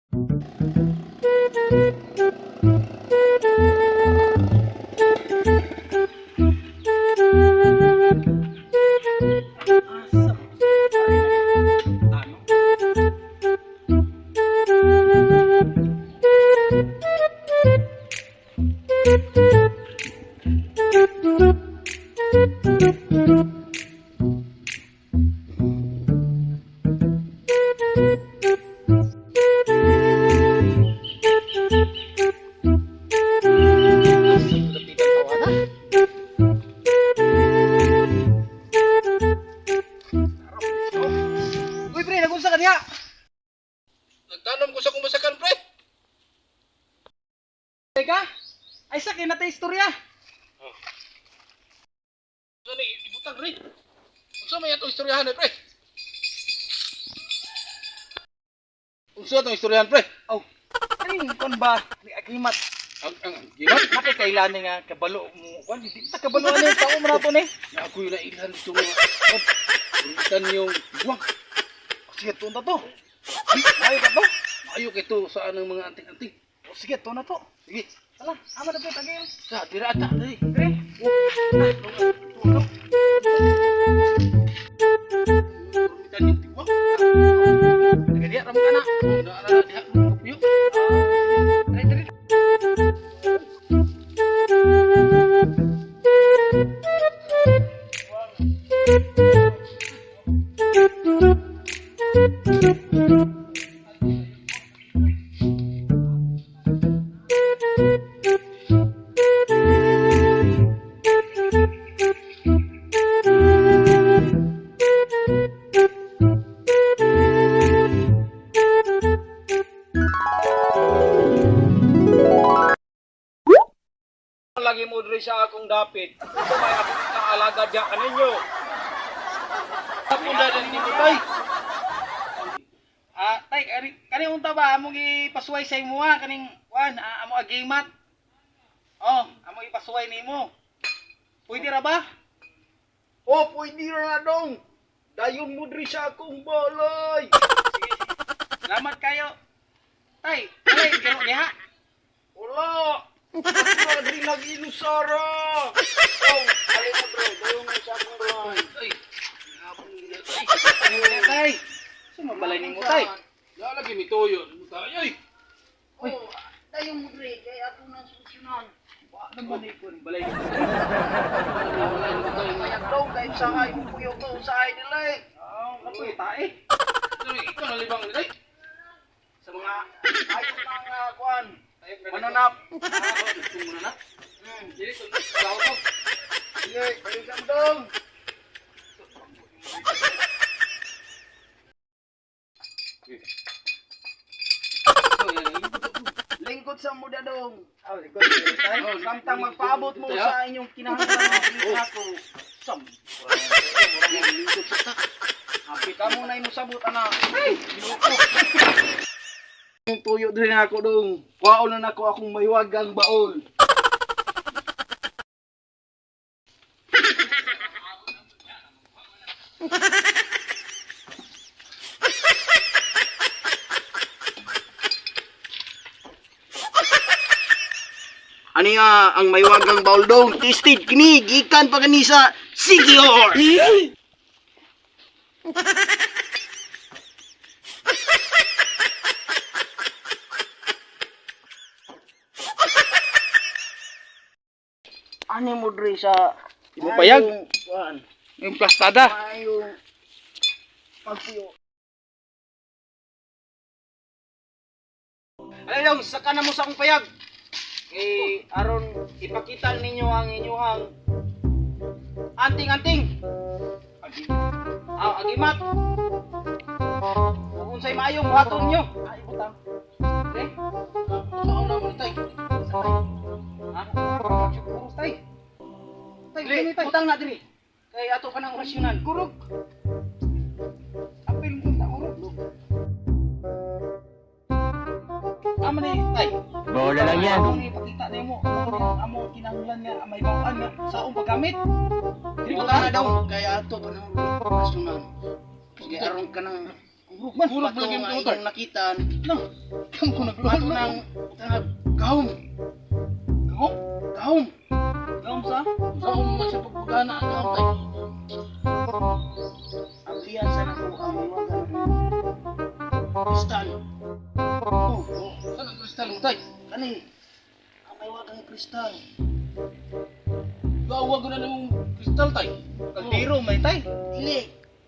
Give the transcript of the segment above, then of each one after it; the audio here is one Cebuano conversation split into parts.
Asa? Ano? Asa dapit ang tawana? Uy, pre, nagunsa ka diha? Nagtanom ko sa kumasakan, pre. Teka, ay sa kinatay istorya. Ano ni ibutang rin? Unsa may atong istoryahan eh, pre? Unsa atong istoryahan, pre? Oh, kaning kon ba ni agrimat? Ang gimat Nakikailan ni nga kabalo mo kwan, di ta kabalo ano yung tao man nato ni. na ako'y nailhan dito nga. Gamitan yung buwang. Sige, tuon ta to. Maayo ka to. Maayo kay to sa anang mga anting-anting. O, sige, tuon na to. Sige, Ala, ama na pre, tagay. sa dira ata diri. Pre. Gamitan yung tiwang. Taga diha ra mo kana. Oh, na na diha kapuyo. Dre, dre. Lagi mo diri sa akong dapit. Ito may akong kaalaga diya kaninyo. Ako na din ni tay. Ah, tay, kani kani unta ba among ipasuway sa imo ha kaning kuan, amo agimat. Oh, amo ipasuway nimo. Pwede ra ba? Oh, pwede ra na dong. Dayon mo diri sa akong balay. Sige, sige. Salamat kayo. Tay, alay, gano diha. Wala. Basta diri nag-inusara. Oh, alin mo bro, dayon mo sa akong balay. Ay, hapon gina tay. Ano niya, tay? Sumabalay nimo, tay. Na lagi mituyo mo tayo. Ay, Uy. Oh, dayon mo diri kay ato nang solusyonan. Wa naman ni kun balay nimo. wala mo tayo. Kaya dong kay usahay mo puyo ko usahay dili. Oh, kapoy tae. Diri ikaw na libang ni tay. Sa mga Ayo nang kuan. Mananap. Ah, gusto mo na na. Dili ko wala ko. Sige, dayon sa mo dong. Lingkod sa muda dong. Ah, likod tay. Oh, Samtang magpaabot mo sa inyong kinahanglan ako. Sam. Happy ka mo na imo sabot ana. Ay, Ginoo. Yung tuyo diri na ako dong. Kwaon na nako akong mahiwagang baol. Ani nga ang mahiwagang baol dong? Tasted kini gikan pa kani sa Sigior. Ani mo diri sa Imong payag? Kuan. Yung plastada. Maayong pagpuyo. Alay lang, saka na mo sa akong payag. Kay aron ipakita ninyo ang inyuhang anting-anting. Ah, agimat. Kung unsay maayong buhaton nyo. Ay, butang. Okay? Saan na mo tay? Ha? Siguro tay. Tay, dili, butang na diri. Kay ato pa nang orasyonan. Kurog. Apil mo ta kurog. Amo ni tay. Bola lang yan. Among ipakita nimo, amo amo kinahanglan nga may bawaan nga sa akong paggamit. Dili Buta na daw kay ato pa nang kasunan. Sige aron ka nang Kurog man. Kurog Bato lagi nga mo tay. inyong nakitaan. No. Kam ko nagluhod Ato na. nang utang gahom. Gahom. Gahom. Gahom sa? Sa akong mga sa pagpagana ang gahom tay. Ablihan sa nako ang mahiwagang kristal. Oh. Saan ang kristal mo tay? Kani ang mahiwagang kristal. Gawag ko na ng kristal tay. Kaldero may tay. Dili.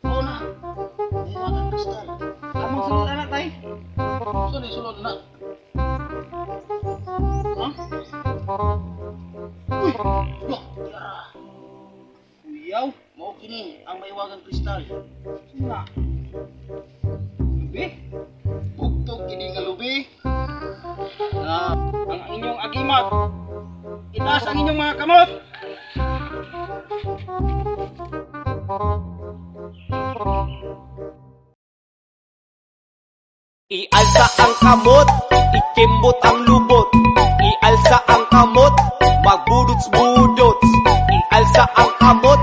Oo na. Mahiwagang kristal. Among sulod ana tay. Saan ang sulod na? Ha? Uy! Wah! Yara. Uyaw. Mao kini ang mahiwagang kristal. Sina. Lubi. Bugtog kini nga lubi. Ah, ang inyong agimat. Itaas ang inyong mga kamot. Ialsa ang kamot, ikimbot ang lubot. Ialsa ang kamot, magbudots-budots. Ialsa ang kamot,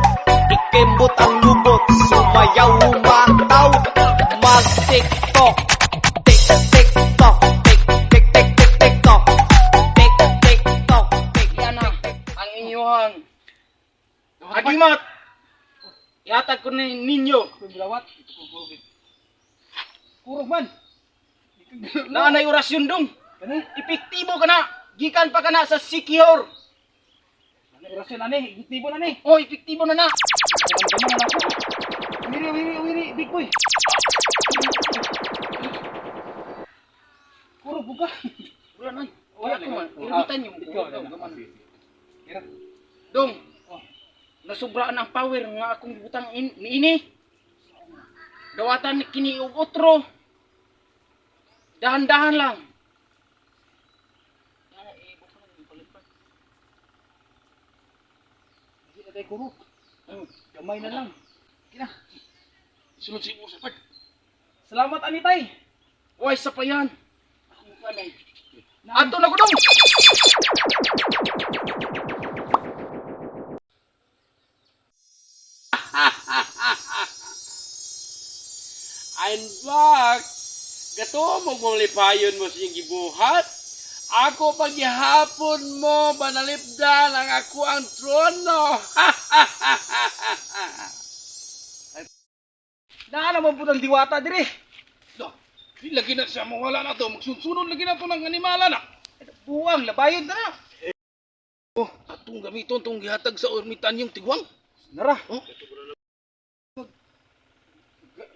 ikimbot ang lubot. Sumayaw humataw, mag-tiktok. Tik tik tok, tik tik tik tik tik tok. Tik tik tok, tik. Yan na ang inyong agimat. Ihatag ko ni ninyo. Bilawat. Kurog man. Naa nay orasyon dong. Kani Epektibo ka na. Gikan pa ka na sa secure. orasyon ani, epektibo na ni. Oh, epektibo na na. Wiri wiri wiri big boy. Kurog buka. Wala na. Wala Wala ko man. Ah, Irbitan yung ikaw na gaman. lang. Dong. Oh, nasubraan ang power nga akong butang in, niini. Dawatan kini og otro. Dahan-dahan lang. Hindi na tayo kurog. Gamay na lang. Kina. Sulod si mo sa part. Salamat anitay. Uy, sa pa yan. Akong kanay. Ato na ko dong. I'm back. Gato mo mong lipayon mo sa iyong gibuhat. Ako paghihapon mo, banalipdan ang ako ang trono. Naa naman po ng diwata dire. Do, di lagi na siya mawala na to. Magsunsunod lagi na to ng animala na. Buwang labayon ta na. Oh, atong gamiton tong gihatag sa ermitan yung tigwang. Nara. Oh.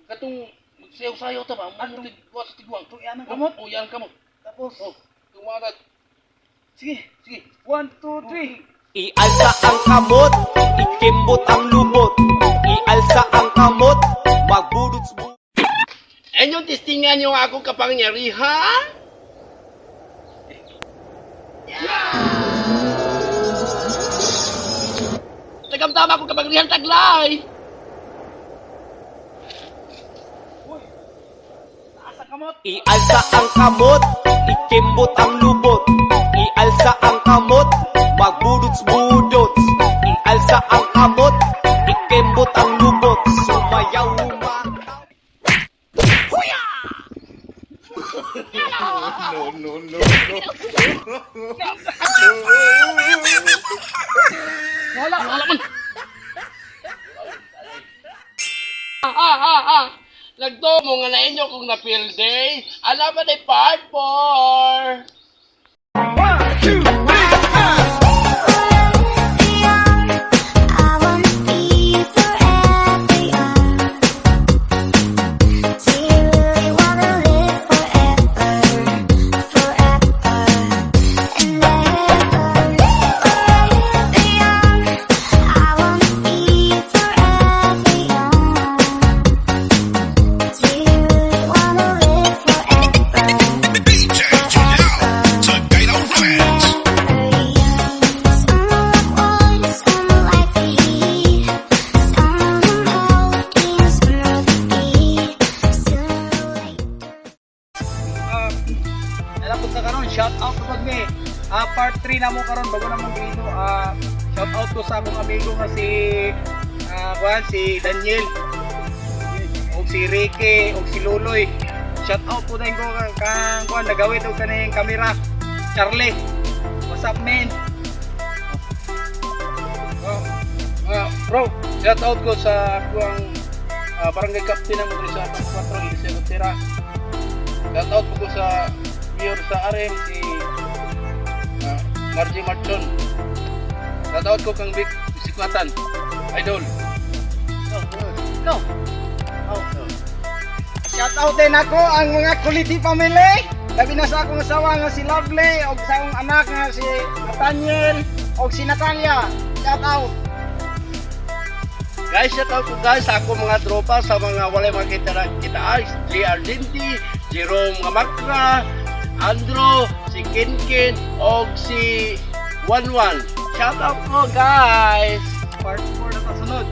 Katong magsayaw-sayaw ta ba? Ang tigwa sa tigwang. Itong iyan ang kamot. Oh, yan kamot. Tapos, Oh, tumatag. sige. Sige. 1, 2, 3. Ialsa ang kamot, ikimbot ang lubot. Ialsa ang kamot, magbudots-budots. Enyong testingan yung akong kapangyarihan. Tagamtama akong kapangyarihan taglay. Taas ang kamot. Ialsa ang kamot, ikimbot ang lubot. Ialsa ang kamot, magbudots-budots. Ialsa ang kamot, ikimbot ang lubot. Sumayaw humataw. Wala. Wala man. Ah, ah, ah. Nagto mo nga na inyo kung napilde. Alam mo na part 4. I wanna be forever young. Do you really wanna live forever, forever and ever? Forever young. I wanna be forever young. Do you really wanna live forever? DJ Janelle, Tomato Fans. Alam ko sa karon, shout out to pag mi. Part 3 na mo karon bago na mong dito. Shout out ko sa akong amigo nga si kuan, si Daniel. Og si Ricky, og si Luloy. Shout out po din ko kang kuan nagawid og kaning kamera. Charlie. What's up, man? Oh, bro, shout out ko sa akuang barangay captain ng diri sa 4 Eliseo Gutierrez. Shout out ko sa mayor sa RM, si Margie Marchon. Shout out ko kang Vic Bisikwatan. Idol. Go. Oh. Shout out din ako ang mga Kuliti family. Labi na sa akong asawa nga si Lovely og sa akong anak nga si Nathaniel og si Natalia. Shout out. Guys, shout out ko guys sa ako mga tropa, sa mga walay makita na kita, Lee Argenti, Jerome Ngamakra, Andro, si Kinkin, og si Wanwan. Shout out ko, guys! Part 4 na kasunod.